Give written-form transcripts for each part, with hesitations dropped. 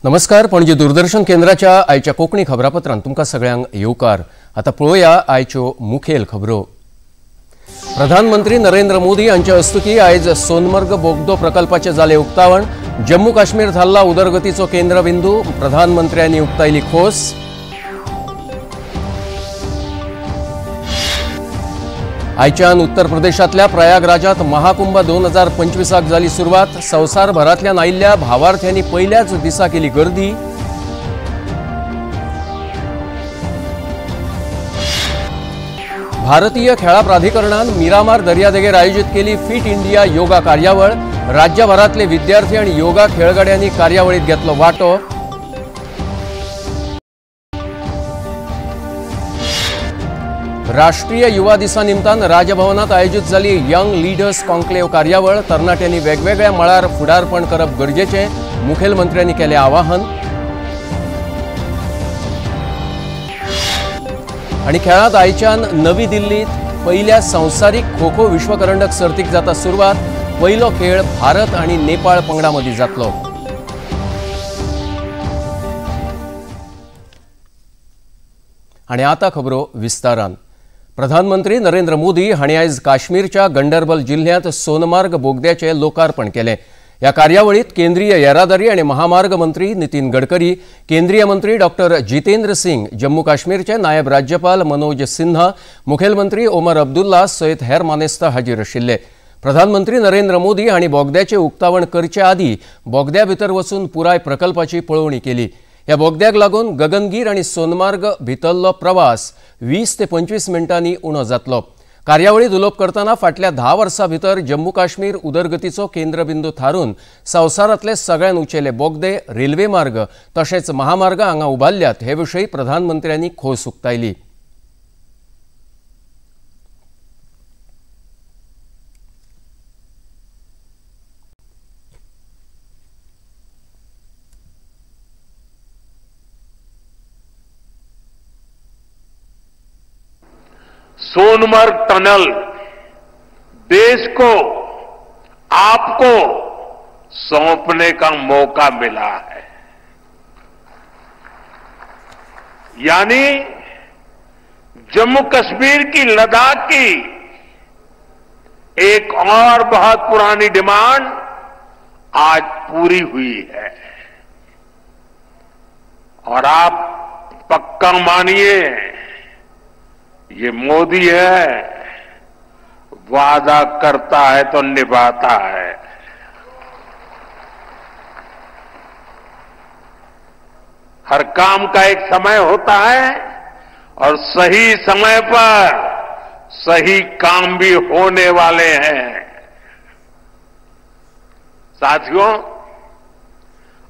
नमस्कार, पणजी दूरदर्शन केंद्राच्या आयच्या कोंकणी खबरापत्रांत तुमकां सगळ्यांक येवकार। आतां पळोवया आयच्यो मुखेल खबरो। प्रधानमंत्री नरेंद्र मोदी हांचे हस्तुकी आयज सोनमर्ग बोगदो प्रकल्पाचें जालें उक्तावण। जम्मू काश्मीर थारला उदरगतीचो केंद्रबिंदू, प्रधानमंत्र्यांनी उक्तायली खोस। आयच्यान उत्तर प्रदेशांतल्या प्रयागराजात महाकुंभ 2025 जाली सुरवात। संवसारभरांतल्यान आयिल्ल्या भावार्थ्यांनी पयल्याच दिसा केली गर्दी। भारतीय खेळा प्राधिकरणान मिरामार दर्यादेगेर आयोजित केली फिट इंडिया योगा कार्यावळ। राज्यभरांतले विद्यार्थी आनी योगा खेळगड्यांनी कार्यावळीत घेतलो वांटो। राष्ट्रीय युवा दिसा निमतान राजभवनात आयोजित जाली यंग लीडर्स कॉन्क्लेव्ह कार्यावळ। तरणाट्यांनी वेगवेगळ्या मळार फुडारपण करप गरजेचें, मुखेलमंत्र्यांनी केलें आवाहन। आनी खेळांत आयच्यान नवी दिल्लीत पयल्या संवसारीक खो खो विश्वकरंडक सर्तीक जाता सुरवात। पयलो खेळ भारत आनी नेपाळ पंगडा मदीं जातलो। आनी आतां खबरो विस्तारान। प्रधानमंत्री नरेंद्र मोदी हांणी आयज काश्मीरच्या गंडरबल जिल्ह्यांत सोनमार्ग बोगद्याचें लोकार्पण केलें। ह्या कार्यावळीत केंद्रीय येरादारी आनी महामार्ग मंत्री नितीन गडकरी, केंद्रीय मंत्री डॉक्टर जितेंद्र सिंग, जम्मू काश्मीरचे नायब राज्यपाल मनोज सिन्हा, मुखेलमंत्री ओमर अब्दुल्ला सयत हेर मानेस्त हाजीर आशिल्ले। प्रधानमंत्री नरेंद्र मोदी हांणी बोगद्याचें उक्तावण करचे आदीं बोगद्या भितर वचून पुराय प्रकल्पाची पळोवणी केली। ह्या बोगद्याक लागून गगनगीर आनी सोनमार्ग भितरलो प्रवास 20 ते 25 मिनटांनी उणो जातलो। कार्यावळीत उलोवप करतना फाटल्या 10 वर्सां भितर जम्मू काश्मीर उदरगतीचो केंद्रबिंदू थारून संवसारांतले सगळ्यान उंचेले बोगदे, रेल्वे मार्ग तशेंच महामार्ग हांगा उबारल्यात हे विशीं प्रधानमंत्र्यांनी खोस उक्तायली। सोनमर्ग टनल देश को, आपको सौंपने का मौका मिला है। यानी जम्मू कश्मीर की, लद्दाख की एक और बहुत पुरानी डिमांड आज पूरी हुई है। और आप पक्का मानिए, ये मोदी है, वादा करता है तो निभाता है। हर काम का एक समय होता है और सही समय पर सही काम भी होने वाले हैं। साथियों,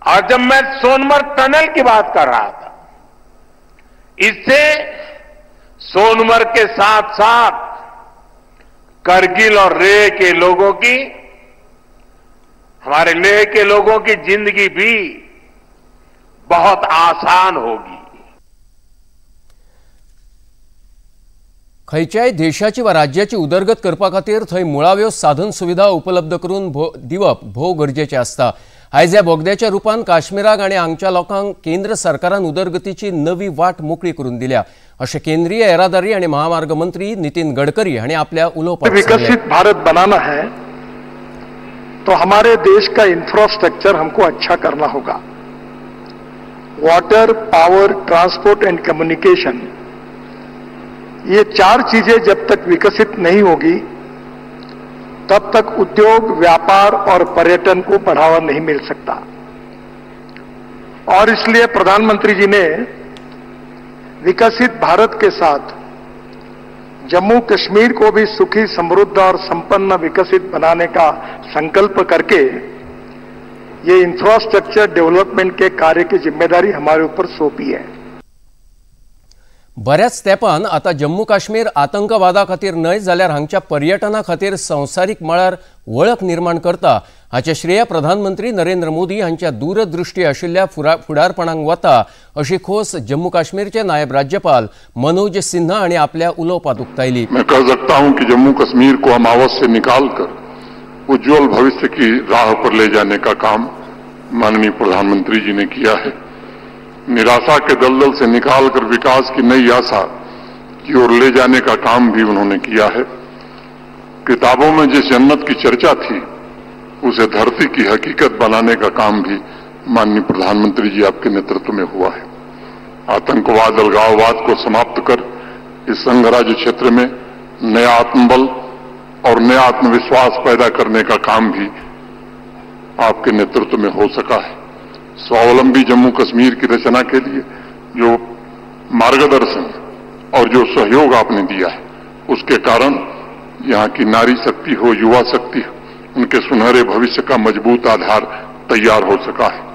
और जब मैं सोनमर्ग टनल की बात कर रहा था, इससे सोनमर्ग के साथ साथ करगिल और लेह के लोगों की, हमारे लेह के लोगों की जिंदगी भी बहुत आसान होगी। खंयच्याय देशाची वा राज्याची उदरगत करपा खातीर थंय मुळाव्यो साधन सुविधा उपलब्ध करून दिवप भोव गरजेचें आसता। आयज ह्या बोगद्याच्या रुपान काश्मीराक आनी हांगच्या लोकांक केंद्र सरकारान उदरगतीची नवी वाट मोकळी करून दिल्या अशें केंद्रीय येरादारी आनी महामार्ग मंत्री नितीन गडकरी हांणी आपल्या उलोवपांत सांगलें। विकसित भारत बनाना है तो हमारे देश का इंफ्रास्ट्रक्चर हमको अच्छा करना होगा। Water, power, transport and communication, ये चार चीजें जब तक विकसित नहीं होगी तब तक उद्योग, व्यापार और पर्यटन को बढ़ावा नहीं मिल सकता। और इसलिए प्रधानमंत्री जी ने विकसित भारत के साथ जम्मू कश्मीर को भी सुखी, समृद्ध और संपन्न विकसित बनाने का संकल्प करके ये इंफ्रास्ट्रक्चर डेवलपमेंट के कार्य की जिम्मेदारी हमारे ऊपर सौंपी है। बऱ्याच तेंपान आतां जम्मू काश्मीर आतंकवादा खातीर न्हय जाल्यार हांगच्या पर्यटना खातीर संवसारीक मळार वळख निर्माण करता हाचें श्रेय प्रधानमंत्री नरेंद्र मोदी हांच्या दूरदृष्टी आशिल्ल्या फुडारपणाक वता अशी खोस जम्मू काश्मीरचे नायब राज्यपाल मनोज सिन्हा हांणी आपल्या उलोवपांत उक्तायली। मैं कह सकता हूं कि जम्मू कश्मीर को अमावस से निकालकर उज्ज्वल भविष्य की राह पर ले जाने का काम माननीय प्रधानमंत्री जी ने किया है। निराशा के दलदल से निकालकर विकास की नई आशा की ओर ले जाने का काम भी उन्होंने किया है। किताबों में जिस जन्नत की चर्चा थी उसे धरती की हकीकत बनाने का काम भी माननीय प्रधानमंत्री जी आपके नेतृत्व में हुआ है। आतंकवाद, अलगाववाद को समाप्त कर इस संघराज्य क्षेत्र में नया आत्मबल और नया आत्मविश्वास पैदा करने का काम भी आपके नेतृत्व में हो सका है। स्वावलंबी जम्मू कश्मीर की रचना के लिए जो मार्गदर्शन और जो सहयोग आपने दिया है, उसके कारण यहाँ की नारी शक्ति हो, युवा शक्ति हो, उनके सुनहरे भविष्य का मजबूत आधार तैयार हो सका है।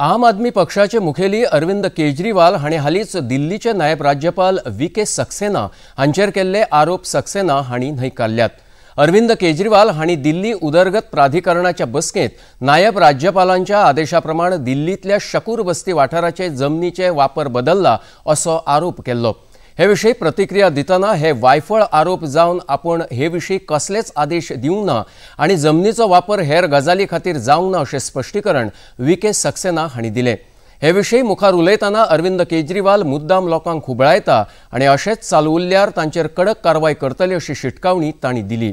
आम आदमी पक्षाचे मुखेली अरविंद केजरीवाल हांणी हालींच दिल्लीचे नायब राज्यपाल व्ही के सक्सेना हांचेर केल्ले आरोप सक्सेना हांणी न्हयकारल्यात। अरविंद केजरीवाल हांणी दिल्ली उदरगत प्राधिकरणाच्या बसकेंत नायब राज्यपालांच्या आदेशा प्रमाण दिल्लींतल्या शकूर बस्ती वाठाराचे जमनीचे वापर बदलला असो आरोप केल्लो। हे विशीं प्रतिक्रिया दितना हे वायफळ आरोप जावन आपूण हे विशीं कसलेच आदेश दिवंक ना आनी जमनीचो वापर हेर गजाली खातीर जावंक ना अशें स्पश्टीकरण व्ही के सक्सेना हांणी दिलें। हे विशीं मुखार उलयतना अरविंद केजरीवाल मुद्दाम लोकांक खुबळायता आनी अशेंच चालू उरल्यार तांचेर कडक कारवाय करतले अशी शिटकावणी तांणी दिली।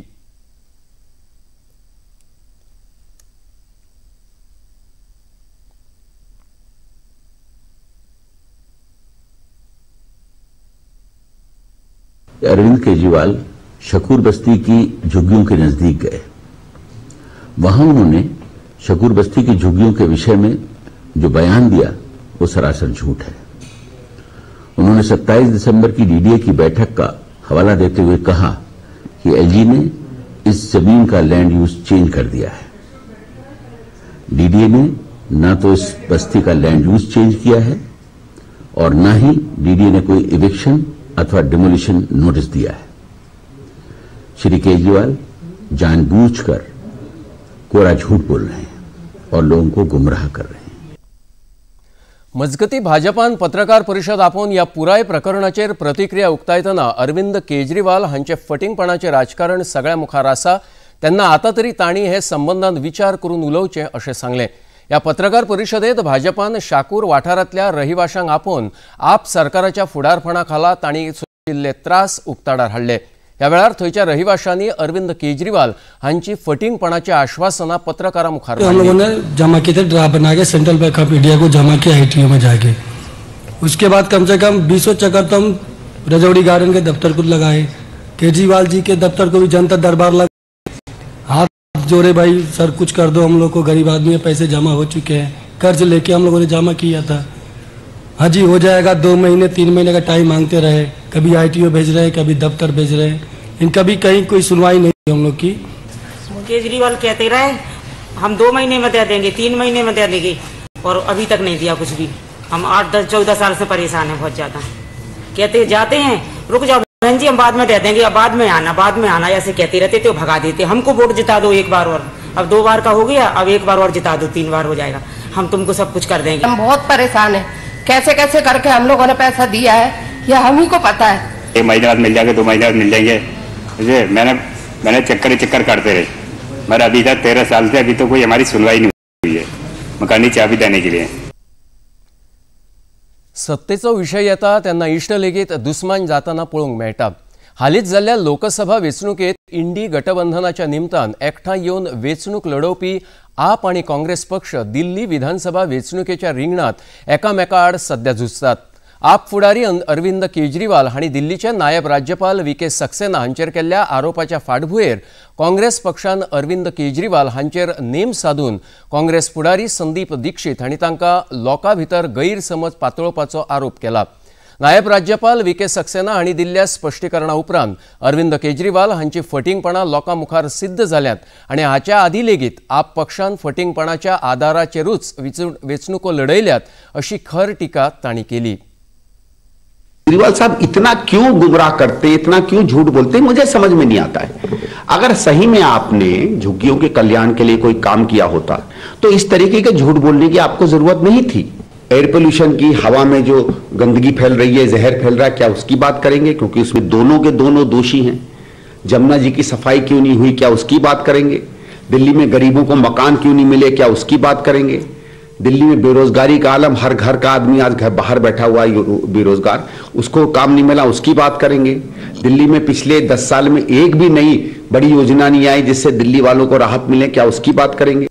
अरविंद केजरीवाल शकूर बस्ती की झुग्गियों के नजदीक गए। वहां उन्होंने शकूर बस्ती की झुग्गियों के विषय में जो बयान दिया वो सरासर झूठ है। उन्होंने 27 दिसंबर की डीडीए की बैठक का हवाला देते हुए कहा कि एलजी ने इस जमीन का लैंड यूज चेंज कर दिया है। डीडीए ने न तो इस बस्ती का लैंड यूज चेंज किया है और न ही डीडीए ने कोई इविक्शन अथवा डिमोलिशन नोटिस दिया है। श्री केजरीवाल जानबूझकर कोरा झूठ बोल रहे हैं और लोगों को गुमराह कर रहे हैं। मजगती भाजपान पत्रकार परिषद आपोवन ह्या पुराय प्रकरणाचेर प्रतिक्रिया उक्तायतना अरविंद केजरीवाल हांचे फटिंगपणाचें राजकारण सगळ्या मुखार आसा, तेन्ना आतां तरी तांणी हे संबंदान विचार करून उलोवचें अशें सांगलें। ह्या पत्रकार परिषदेत भाजपान शाकूर वाठारांतल्या रहिवाशांक आपोवन आप सरकाराच्या फुडारपणा खाला तांणी सोंशिल्ले त्रास उक्ताडार हाडले। ह्या वेळार थंयच्या रहिवाशांनी अरविंद केजरीवाल हांची फटिंगपणाची आश्वासनां पत्रकारां मुखार हम लोगों ने जमा किए थे, ड्राफ्ट बना के सेंट्रल बैंक ऑफ इंडिया को जमा किया आईटीओ में जाके। उसके बाद कम से कम 20 चक्कर तो हम रजौड़ी गार्डन के दफ्तर को लगाए, केजरीवाल जी के दफ्तर को भी जनता दरबार लगा, हाथ जोड़े भाई सर कुछ कर दो हम लोग को, गरीब आदमी है, पैसे जमा हो चुके हैं, कर्ज लेके हम लोगों ने जमा किया था। हाँ जी हो जाएगा, 2 महीने 3 महीने का टाइम मांगते रहे, कभी आईटीओ भेज रहे, कभी दफ्तर भेज रहे, इनका भी कहीं कोई सुनवाई नहीं हम लोग की। केजरीवाल कहते रहे हम 2 महीने में दे देंगे, 3 महीने में दे देंगे, और अभी तक नहीं दिया कुछ भी। हम 8, 10, 14 साल से परेशान हैं बहुत ज़्यादा। कहते जाते हैं रुक जाओ बहन जी हम बाद में दे देंगे, अब बाद में आना, बाद में आना, ऐसे कहते रहते थे, भगा देते। हमको वोट जिता दो एक बार और, अब 2 बार का हो गया, अब 1 बार और जिता दो, 3 बार हो जाएगा, हम तुमको सब कुछ कर देंगे। हम बहुत परेशान हैं, कैसे कैसे करके हम लोगों ने पैसा दिया है यह हम ही को पता है। 1 महीने बाद मिल जाएंगे, 2 महीने बाद मिल जाएंगे, मैंने चक्कर ही चक्कर काटते रहे, मगर अभी तक 13 साल से अभी तो कोई हमारी सुनवाई नहीं हुई है मकानी चाबी देने के लिए। सत्तेचो विशय येता तेन्ना इश्ट लेगीत दुस्मान जातना पळोवंक मेळटा। हालींच जाल्ल्या लोकसभा वेंचणुकेंत इंडी गटबंधनाच्या निमतान एकठांय येवन वेंचणूक लडोवपी आप आनी काँग्रेस पक्ष दिल्ली विधानसभा वेंचणुकेच्या रिंगणांत एकामेका आड सध्या झुजतात। आप फुडारी अरविंद केजरीवाल हांणी दिल्लीचे नायब राज्यपाल व्ही के सक्सेना हांचेर केल्ल्या आरोपाच्या फाटभुंयेर काँग्रेस पक्षान अरविंद केजरीवाल हांचेर नेम साधून काँग्रेस फुडारी संदीप दीक्षित हांणी तांकां लोकां भितर गैरसमज पातळोवपाचो आरोप केला। नायब राज्यपाल व्ही के सक्सेना हांणी दिल्ल्या स्पश्टीकरणा उपरांत अरविंद केजरीवाल हांची फटिंगपणां लोकां मुखार सिद्ध जाल्यांत आनी हाच्या आदीं लेगीत आप पक्षान फटिंगपणाच्या आदाराचेरूच वेंचणुको लढयल्यात अशी खर टिका तांणी केली। केजरीवाल साहब इतना क्यों गुमराह करते, इतना क्यों झूठ बोलते, मुझे समझ में नहीं आता है। अगर सही में आपने झुग्गियों के कल्याण के लिए कोई काम किया होता तो इस तरीके के झूठ बोलने की आपको जरूरत नहीं थी। एयर पोल्यूशन की, हवा में जो गंदगी फैल रही है, जहर फैल रहा है, क्या उसकी बात करेंगे? क्योंकि उसमें दोनों के दोनों दोषी हैं। जमुना जी की सफाई क्यों नहीं हुई, क्या उसकी बात करेंगे? दिल्ली में गरीबों को मकान क्यों नहीं मिले, क्या उसकी बात करेंगे? दिल्ली में बेरोजगारी का आलम, हर घर का आदमी आज घर बाहर बैठा हुआ बेरोजगार, उसको काम नहीं मिला, उसकी बात करेंगे? दिल्ली में पिछले 10 साल में एक भी नई बड़ी योजना नहीं आई जिससे दिल्ली वालों को राहत मिले, क्या उसकी बात करेंगे?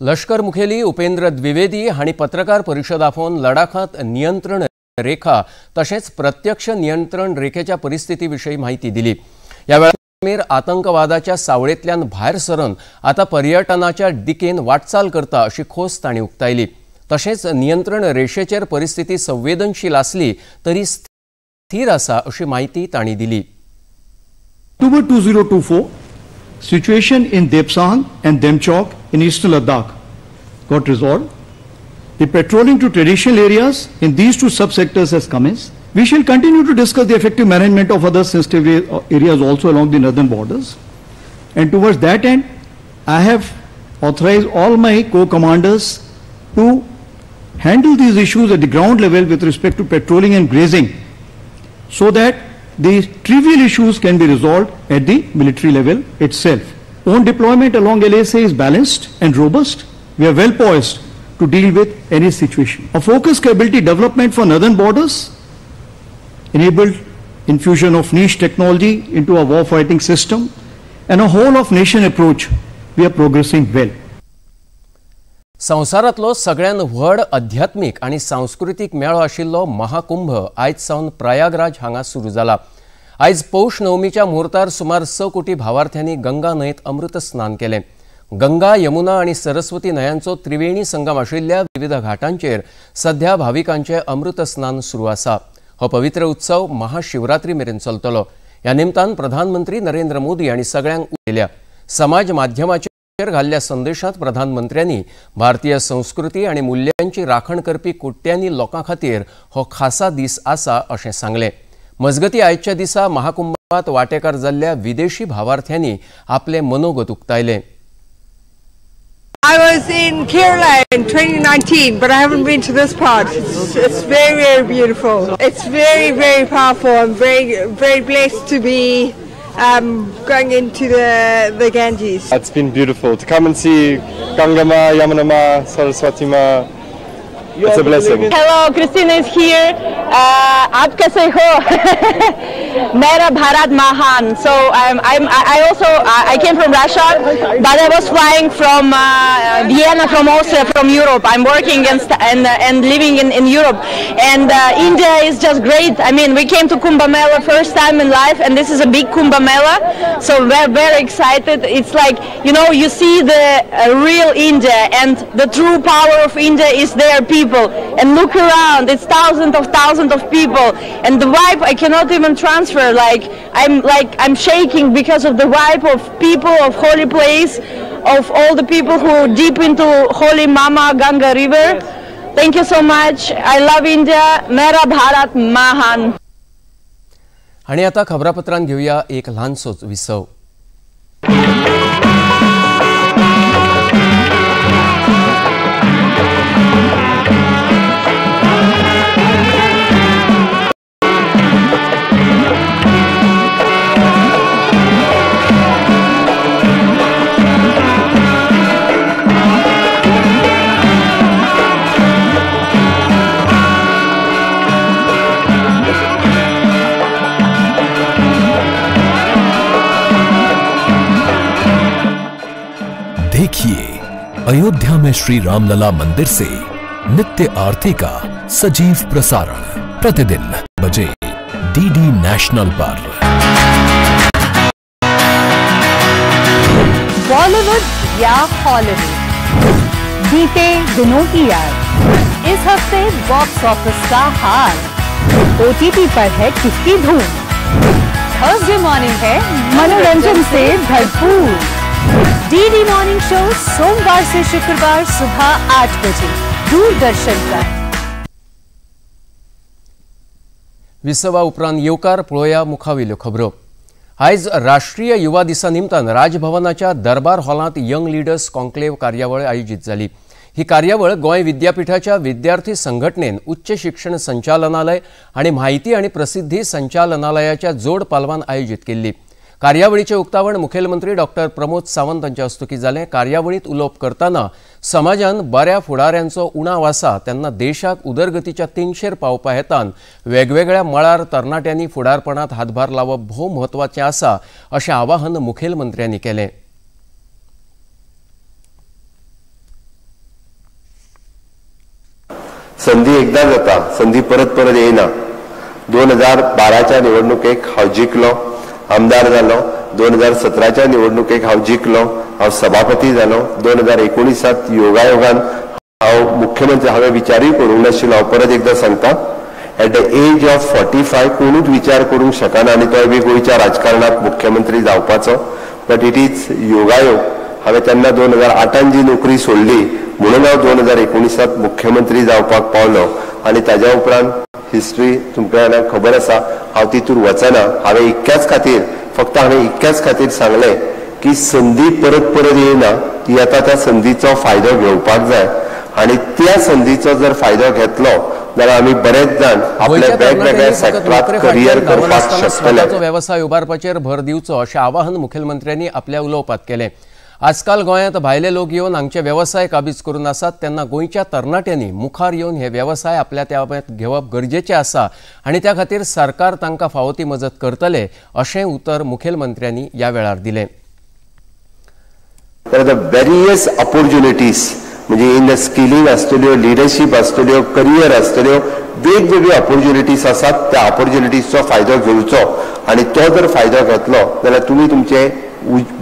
लष्कर मुखेली उपेंद्र द्विवेदी हांणी पत्रकार परिशद आफोवन लडाखांत नियंत्रण रेखा तशेंच प्रत्यक्ष नियंत्रण रेखेच्या परिस्थिती विशीं म्हायती दिली. ह्या वेळार काश्मीर आतंकवादाच्या सावळेंतल्यान भायर सरून आतां पर्यटनाच्या दिकेन वाटचाल करता अशी खोस तांणी उक्तायली. तशेंच नियंत्रण रेशेचेर परिस्थिती संवेदनशील आसली तरी स्थिर आसा अशी म्हायती तांणी दिली. October 2024, situation in Depsang and Demchok in eastern Ladakh got resolved. The patrolling to traditional areas in these two subsectors has commenced. We shall continue to discuss the effective management of other sensitive areas also along the northern borders. And towards that end, I have authorized all my co-commanders to handle these issues at the ground level with respect to patrolling and grazing, so that these trivial issues can be resolved at the military level itself. Own deployment along LAC is balanced and robust. We are well poised to deal with any situation. A focused capability development for northern borders enabled infusion of niche technology into our warfighting system and a whole of nation approach. We are progressing well. संवसारांतलो सगळ्यान व्हड अध्यात्मीक आनी सांस्कृतीक मेळो आशिल्लो महाकुंभ आयज सावन प्रयागराज हांगा सुरू जाला. आयज पौष नवमीच्या मुहूर्तार सुमार 6 कोटी भावार्थ्यांनी गंगा न्हंयेत अमृत स्नान केलें. गंगा, यमुना आनी सरस्वती न्हंयांचो त्रिवेणी संगम आशिल्ल्या विविध घाटांचेर सध्या भाविकांचें अमृत स्नान सुरू आसा. हो पवित्र उत्सव महाशिवरात्री मेरेन चलतलो. ह्या निमतान प्रधानमंत्री नरेंद्र मोदी हांणी सगळ्यांक उलयल्या. समाज माध्यमाचेर घाल्ल्या संदेशांत प्रधानमंत्र्यांनी भारतीय संस्कृती आनी मुल्यांची राखण करपी कोट्यांनी लोकां खातीर हो खासा दीस आसा अशें सांगलें. मजगती आयच्या दिसा महाकुंभात वांटेकार जाल्ल्या विदेशी भावार्थ्यांनी आपलें मनोगत उक्तायलें. I was in Kerala in 2019, but I haven't been to this part. It's very, very beautiful. It's very, very powerful. I'm very, very blessed to be going into the Ganges. It's been beautiful to come and see Ganga Ma, Yamuna Ma, Saraswati Ma. It's a blessing. Hello, Christina is here. Aap kaise ho? Mera Bharat Mahan. So I came from Russia, but I was flying from Vienna, from Austria, from Europe. I'm working and living in Europe, and India is just great. I mean, we came to Kumbh Mela first time in life, and this is a big Kumbh Mela, so we're very excited. It's like, you know, you see the real India, and the true power of India is their people. And look around, it's thousands of people, and the vibe I cannot even transfer. Like I'm shaking because of the vibe of people, of holy place, of all the people who are deep into holy Mama Ganga River. Thank you so much. I love India. Mera Bharat Mahan. आणि आता खबरापत्रांत घेऊया एक ल्हानसोच विसव. देखिए अयोध्या में श्री रामलला मंदिर से नित्य आरती का सजीव प्रसारण प्रतिदिन बजे डीडी नेशनल पर। बॉलीवुड या हॉलीवुड, बीते दिनों की याद, इस हफ्ते बॉक्स ऑफिस का हाल, ओटीटी पर है किसकी धूम, थर्सडे मॉर्निंग है मनोरंजन से भरपूर। डीडी मॉर्निंग शो सोमवार से शुक्रवार सुबह 8 बजे दूरदर्शन पर। विसवा उपरांत येवकार पळोवया मुखावेल्यो खबरो। आयज राष्ट्रीय युवा दिसा निमतान राजभवनाच्या दरबार हॉलांत यंग लिडर्स कॉन्क्लेव्ह कार्यावळ आयोजीत जाली। ही कार्यावळ गोंय विद्यापीठाच्या विद्यार्थी संघटनेन उच्च शिक्षण संचालनालय आनी म्हायती आनी प्रसिद्धी संचालनालयाच्या जोड पालवान आयोजीत केल्ली। कार्यावळीचें उक्तावण मुखेलमंत्री डॉक्टर प्रमोद सावंत हांच्या हस्तुकीं जालें. कार्यावळींत उलोवप करतना समाजान बऱ्या फुडाऱ्यांचो उणाव आसा तेन्ना देशाक उदरगतीच्या तेंगशेर पावपा हेतान वेगवेगळ्या मळार तरणाट्यांनी फुडारपणांत हातभार लावप भोव म्हत्वाचें आसा अशें आवाहन मुखेलमंत्र्यांनी केलें. संधी एकदा जाता, संधी परत परत येना. 2012च्या निवडणुकेक हांव जिखलो, आमदार जालो. 2017च्या निवडणुकेक हांव जिखलो, हांव सभापती जालो. 2019 योगायोगान हांव मुख्यमंत्री. हांवें विचारूय करूंक नाशिल्लो. हांव परत एकदां सांगता, एट the age of 45 कोणूच विचार करूंक शकना आनी तोय बी गोंयच्या राजकारणांत मुख्यमंत्री जावपाचो. बट it is योगायोग. हांवें तेन्ना 2008 जी नोकरी सोडली म्हणून हांव 2019 मुख्यमंत्री जावपाक पावलो. आनी ताज्या उपरांत हिस्ट्री तुमकां खबर आसा, हांव तितूर वचना. हांवें इतक्याच खातीर, फक्त हांवें इतक्याच खातीर सांगलें की संदी परत परत येना, ती आतां त्या संदीचो फायदो घेवपाक जाय. आनी त्या संदीचो जर फायदो घेतलो जाल्यार आमी बरेच जाण आपल्या वेगवेगळ्या सेक्टरांत करियर करपाक शकतले. वेवसाय उबारपाचेर भर दिवचो अशें आवाहन मुखेलमंत्र्यांनी आपल्या उलोवपांत केलें. आजकाल गोंयांत भायले लोक येवन हांगचे वेवसाय काबीज करून आसात तेन्ना गोंयच्या तरणाट्यांनी मुखार येवन हे वेवसाय आपल्या ताब्यांत घेवप गरजेचें आसा आनी त्या खातीर सरकार तांकां फावो ती मजत करतले अशें उतर मुखेलमंत्र्यांनी ह्या वेळार दिलें. There are the various opportunities, म्हणजे इन the skilling आसतल्यो, लिडरशीप आसतल्यो, करियर आसतल्यो, वेगवेगळ्यो ऑपॉर्च्युनिटीज आसात. त्या ऑपॉर्च्युनिटीजचो फायदो घेवचो आनी तो जर फायदो घेतलो जाल्यार तुमी तुमचें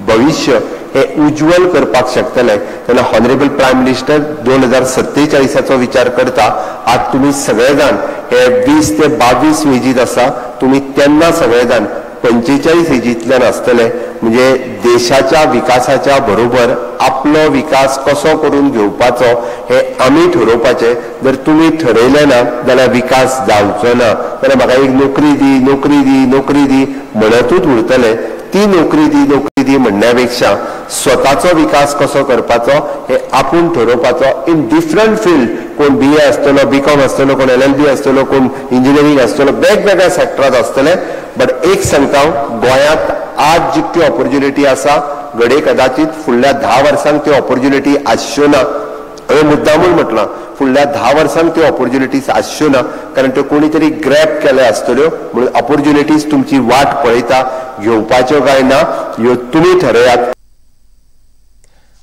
भविश्य हे उज्ज्वल करपाक शकतले. तेन्ना ऑनरेबल प्रायम मिनिस्टर 2047 विचार करता. आज तुमी सगळे जाण हे 20 ते 22 एजीत आसा, तुमी तेन्ना सगळे जाण 45 एजींतल्यान आसतले. म्हणजे देशाच्या विकासाच्या बरोबर आपलो विकास कसो करून घेवपाचो हे आमी ठरोवपाचें. जर तुमी ठरयलें ना जाल्यार विकास जावचो ना. जाल्यार म्हाका एक नोकरी दी, नोकरी दी, नोकरी दी म्हणतूच उरतले. ती नोकरी दी, नोकरी दी म्हणण्या पेक्षा स्वताचो विकास कसो करपाचो हे आपूण ठरोवपाचो. इन डिफरंट फिल्ड, कोण बी ए आसतलो, बी कॉम आसतलो, कोण एल एल बी आसतलो, कोण इंजिनियरींग आसतलो, वेगवेगळ्या सेक्टरांत आसतले. बट एक सांगता हांव, गोंयांत आज जितक्यो ऑपॉर्च्युनिटी आसा घडये कदाचित फुडल्या 10 वर्सांक त्यो ऑपॉर्च्युनिटी आसच्यो ना. हांवें मुद्दामून म्हटलां फुडल्या 10 वर्सांक त्यो ऑपॉर्च्युनिटीज आसच्यो ना, कारण त्यो कोणी तरी ग्रॅप केल्या आसतल्यो. म्हणून ऑपॉर्च्युनिटीज तुमची वाट पळयता, घेवपाच्यो काय ना ह्यो तुमी ठरयात.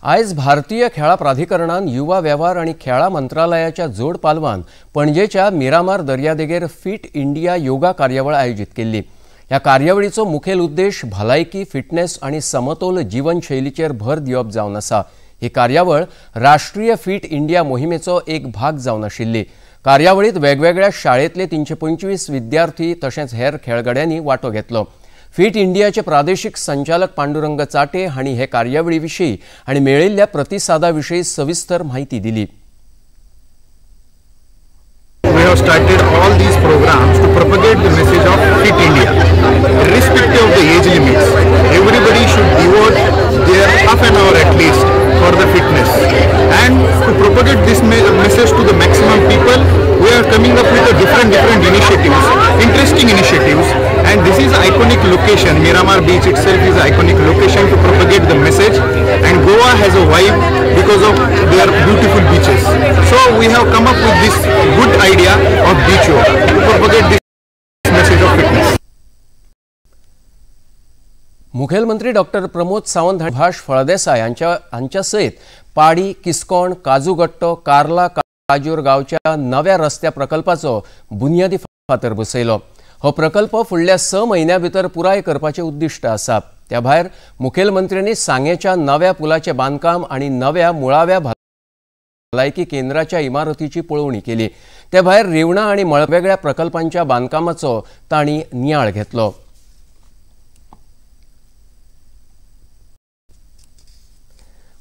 आयज भारतीय खेळां प्राधिकरणान युवा वेव्हार आनी खेळां मंत्रालयाच्या जोड पालवान पणजेच्या मिरामार दर्यादेगेर फिट इंडिया योगा कार्यावळ आयोजीत केल्ली. ह्या कार्यावळीचो मुखेल उद्देश भलायकी, फिटनेस आनी समतोल जीवनशैलीचेर भर दिवप जावन आसा. ही कार्यावळ राष्ट्रीय फिट इंडिया मोहिमेचो एक भाग जावन आशिल्ली. कार्यावळीत वेगवेगळ्या शाळेंतले 325 विद्यार्थी तशेंच हेर खेळगड्यांनी वांटो घेतलो. फिट इंडियाचे प्रादेशिक संचालक पांडुरंग चाटे हांणी हे कार्यावळी विशीं आनी मेळिल्ल्या प्रतिसादा विशीं सविस्तर म्हायती दिली. We have started all these programs to propagate the message of Fit India. Irrespective of the age limits, everybody should devote their half an hour at least for the fitness. And to propagate this message to the maximum people, we are coming up with a different initiatives, interesting initiatives. And this is iconic location. Miramar Beach itself is iconic location to propagate the message. And Goa has a vibe because of their beautiful beaches. So we have come up with this good idea of beach yoga to propagate this message of fitness. मुखेलमंत्री doctor Pramod Sawant Subhash Phaldesai हांच्या सयत पाडी, किस्कोण, काजूगट्टो, कार्ला, काजूर गांवच्या नव्या रस्त्या प्रकल्पाचो बुन्यादी फातर बसयलो. हो प्रकल्प फुडल्या 6 म्हयन्यां भितर पुराय करपाचें उद्दिश्ट आसा. त्या भायर मुखेलमंत्र्यांनी सांगेच्या नव्या पुलाचें बांदकाम आनी नव्या मुळाव्या भलायकी केंद्राच्या इमारतीची पळोवणी केली. ते भायर रिवणा आनी वेगळ्या प्रकल्पांच्या बांदकामाचो तांणी नियाळ घेतलो.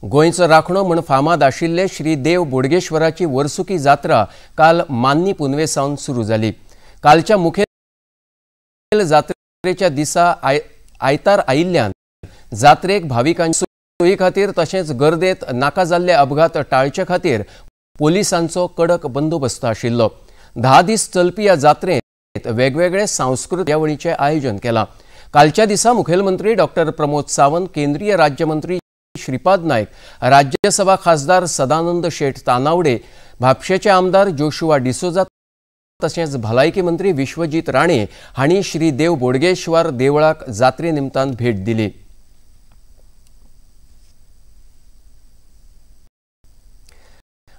गोंयचो राखणो म्हूण फामाद आशिल्ले श्री देव बोडगेश्वराची वर्सुकी जात्रा काल मान्नी पुनवे सावन सुरू जाली. कालच्या मुखेल जात्रेच्या दिसा आयतार आयिल्ल्यान जात्रेक भाविकांच्या सोयी खातीर तशेंच गर्देत नाका जाल्ले अपघात टाळचे खातीर पोलिसांचो कडक बंदोबस्त आशिल्लो. 10 दीस चलपी ह्या जात्रेंत वेगवेगळे सांस्कृतीक कार्यावळीचें आयोजन केलां. कालच्या दिसा मुखेलमंत्री डॉक्टर प्रमोद सावंत, केंद्रीय राज्यमंत्री श्रीपाद नायक, राज्यसभा खासदार सदानंद शेठ तानावडे, म्हापशेचे आमदार जोशुआ डिसोजा तशेंच भलायकी मंत्री विश्वजीत राणे हांणी श्री देव बोडगेश्वर देवळाक जात्रे निमतान भेट दिली।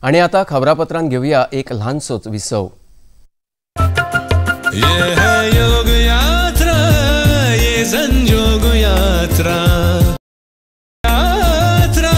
आणि आता खबरापत्रांत घेऊया एक ल्हानसोच विसव। ये है योग यात्रा, ये संजोग यात्रा, यात्रा।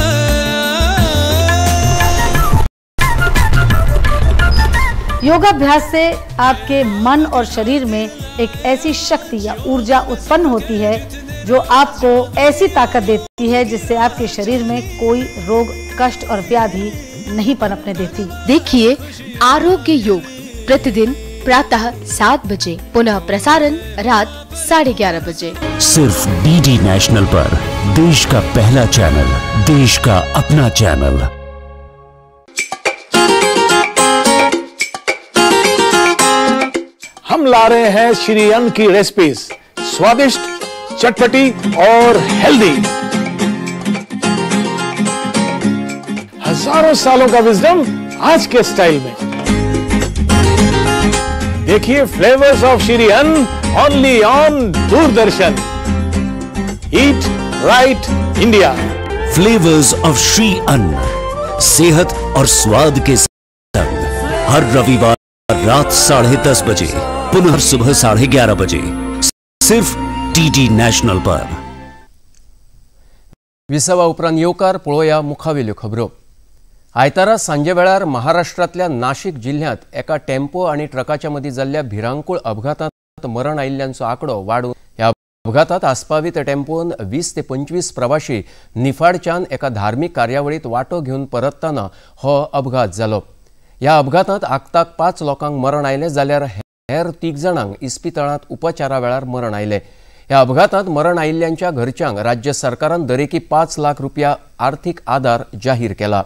योगाभ्यास से आपके मन और शरीर में एक ऐसी शक्ति या ऊर्जा उत्पन्न होती है जो आपको ऐसी ताकत देती है जिससे आपके शरीर में कोई रोग, कष्ट और व्याधि नहीं पनपने देती। देखिए आरोग्य योग प्रतिदिन प्रातः 7 बजे, पुनः प्रसारण रात 11:30 बजे, सिर्फ डीडी नेशनल पर। देश का पहला चैनल, देश का अपना चैनल। हम ला रहे हैं श्री अन्न की रेसिपीज, स्वादिष्ट, चटपटी और हेल्दी। हजारों सालों का विजडम आज के स्टाइल में। देखिए flavours of Shri Anna only on Doordarshan. Eat right India. Flavours of Shri Anna, सेहत और स्वाद के संग, हर रविवार रात 10:30 बजे, पुनः सुबह 11:30 बजे, सिर्फ डीडी नॅशनल पर। विसवा उपरांत येवकार पळोवया मुखावेल्यो खबरो। आयतारा सांजे वेळार महाराष्ट्रांतल्या नाशिक जिल्ह्यांत एका टेम्पो आनी ट्रकाच्या मदीं जाल्ल्या भिरांकूळ अपघातांत मरण आयिल्ल्यांचो आंकडो वाडून ह्या अपघातांत आस्पावीत टेम्पोन 20 ते 25 प्रवाशी निफाडच्यान एका धार्मीक कार्यावळींत वांटो घेवन परततना हो अपघात जालो। ह्या अपघातांत आगताक 5 लोकांक मरण आयलें जाल्यार हेर 3 जाणांक इस्पितळांत उपचारा वेळार मरण आयलें। ह्या अपघातांत मरण आयिल्ल्यांच्या घरच्यांक राज्य सरकारान दरेकी 5 लाख रुपया आर्थीक आदार जाहीर केला।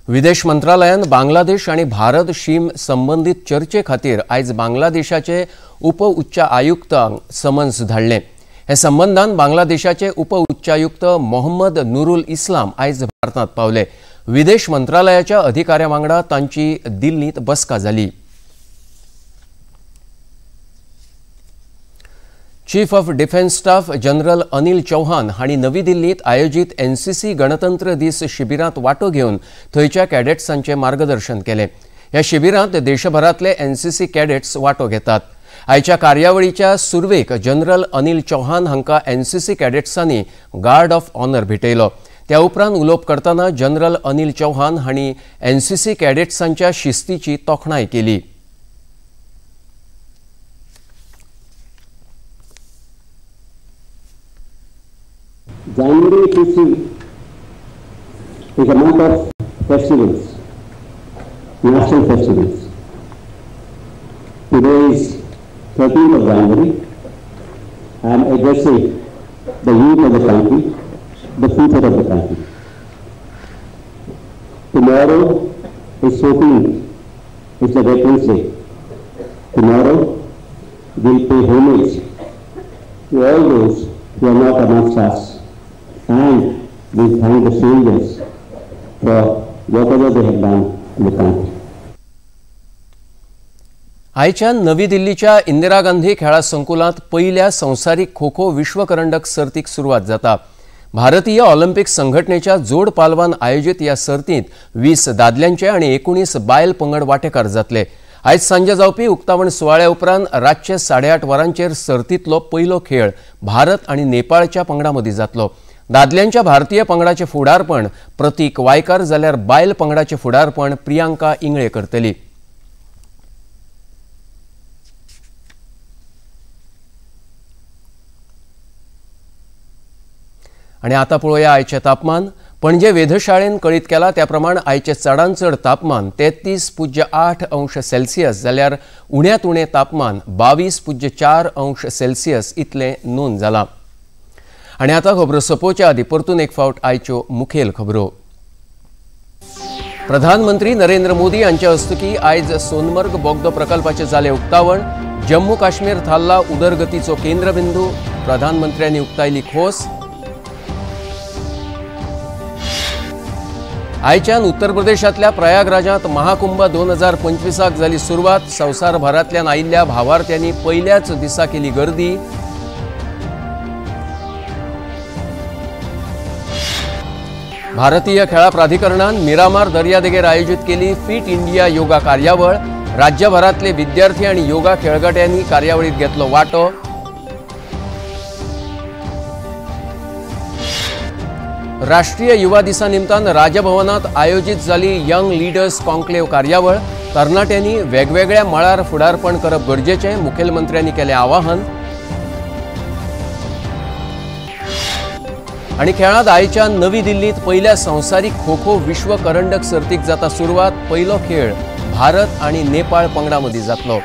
विदेश मंत्रालयान बांगलादेश आनी भारत शीम संबंदीत चर्चे खातीर आयज बांगलादेशाचे उप उच्च आयुक्तांक समन्स धाडलें। हे संबंदान बांगलादेशाचे उप उच्चायुक्त मोहम्मद नुरुल इस्लाम आयज भारतांत पावले। विदेश मंत्रालयाच्या अधिकाऱ्यां वांगडा तांची दिल्लींत बसका जाली। Chief of defence staff general Anil Chauhan हांणी नवी दिल्लींत आयोजीत एनसीसी गणतंत्र दीस शिबिरांत वांटो घेवन थंयच्या कॅडेट्सांचें मार्गदर्शन केलें। ह्या शिबिरांत देशभरांतले एनसीसी कॅडेट्स वांटो घेतात। आयच्या कार्यावळीच्या सुरवेक जनरल अनिल चौहान हांकां एनसीसी कॅडेट्सांनी गार्ड ऑफ ऑनर भेटयलो। त्या उपरांत उलोवप करतना जनरल अनिल चौहान हांणी एनसीसी कॅडेट्सांच्या शिस्तीची तोखणाय केली। January, if you see, is a month of festivals, national festivals. Today is 13th of January. I am addressing the youth of the country, the future of the country. Tomorrow is 14th, is the Veterans Day. Tomorrow we will pay homage to all those who are not amongst us, and we thank the soldiers for whatever they have done in the country. आयच्या नवी दिल्लीच्या इंदिरा गांधी खेळा संकुलांत पयल्या संवसारीक खो खो विश्वकरंडक सर्तीक सुरवात जाता। भारतीय Olympic संघटनेच्या जोड पालवान आयोजीत ह्या सर्तींत 20 दादल्यांचे आनी 19 बायल पंगड वांटेकार जातले। आयज सांजे जावपी उक्तावण सुवाळ्या उपरांत रातचे 8:30 वरांचेर सर्तींतलो पयलो खेळ भारत आनी नेपाळच्या पंगडा मदीं जातलो। दादल्यांच्या भारतीय पंगडाचें फुडारपण प्रतीक वायकर जाल्यार बायल पंगडाचें फुडारपण प्रियांका इंगळे करतली। आनी आतां पळोवया आयचें तापमान। पणजे वेधशाळेन कळीत केला त्या प्रमाण आयचें चडांत चड तापमान 33.8 अंश सेल्सियस जाल्यार उण्यांत उणें तापमान 22.4 अंश सेल्सियस इतलें नोंद जालां। आनी आतां खबरो सोंपोवच्या आदीं परतून एक फावट आयच्यो मुखेल खबरो। प्रधानमंत्री नरेंद्र मोदी हांचे हस्तुकीं आयज सोनमर्ग बोगदो प्रकल्पाचें जालें उक्तावण। जम्मू काश्मीर थारला उदरगतीचो केंद्रबिंदू, प्रधानमंत्र्यांनी उक्तायली खोस। आयच्यान उत्तर प्रदेशांतल्या प्रयागराजांत महाकुंभ 2025 जाली सुरवात। संवसारभरांतल्यान आयिल्ल्या भावार्थ्यांनी पयल्याच दिसा केली गर्दी। भारतीय खेळा प्राधिकरणान मिरामार दर्यादेगेर आयोजित केली फिट इंडिया योगा कार्यावळ। राज्यभरांतले विद्यार्थी आणि योगा खेळगड्यांनी कार्यावळीत घेतलो वांटो। राष्ट्रीय युवा दिसा निमतान राजभवनात आयोजित जाली यंग लिडर्स कॉन्क्लेव्ह कार्यावळ। तरणाट्यांनी वेगवेगळ्या मळार फुडारपण करप गरजेचें, मुखेलमंत्र्यांनी केलें आवाहन। आनी खेळांत आयच्यान नवी दिल्लीत पयल्या संवसारीक खो खो विश्व करंडक सर्तीक जाता सुरवात। पयलो खेळ भारत आनी नेपाळ पंगडा मदीं जातलो।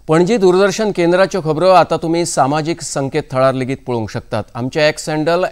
पणजी दूरदर्शन केंद्राच्यो खबरो आतां तुमी सामाजीक संकेतथळार लेगीत पळोवंक शकतात। आमचे X handle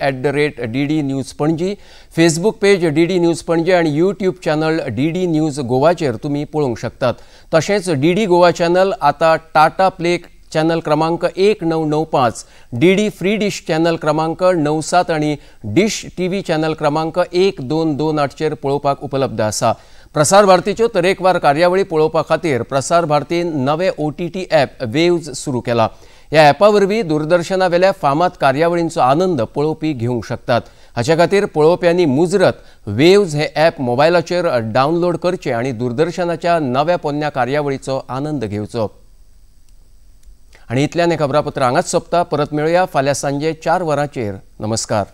@DD News Panaji, Facebook page DD News Panaji आनी यूट्यूब चॅनल DD news गोवाचेर तुमी पळोवंक शकतात। तशेंच DD Goa channel आतां टाटा प्ले चॅनल क्रमांक 1995, DD free dish channel क्रमांक 97 आनी डिश टीव्ही चॅनल क्रमांक 1228चेर पळोवपाक उपलब्ध आसा। प्रसार भारतीच्यो तरेकवार कार्यावळी पळोवपा खातीर प्रसार भारतीन नवे OTT app waves सुरू केला। ह्या ॲपा वरवीं दूरदर्शनावेल्या फामाद कार्यावळींचो आनंद पळोवपी घेवंक शकतात। हाचे खातीर पळोवप्यांनी मुजरत वेव्ज हे ॲप मोबायलाचेर डावनलोड करचें आनी दूरदर्शनाच्या नव्या पोन्न्या कार्यावळीचो आनंद घेवचो। आनी इतल्यान हें खबरापत्र हांगाच सोंपता। परत मेळुया फाल्यां सांजे 4 वरांचेर। नमस्कार।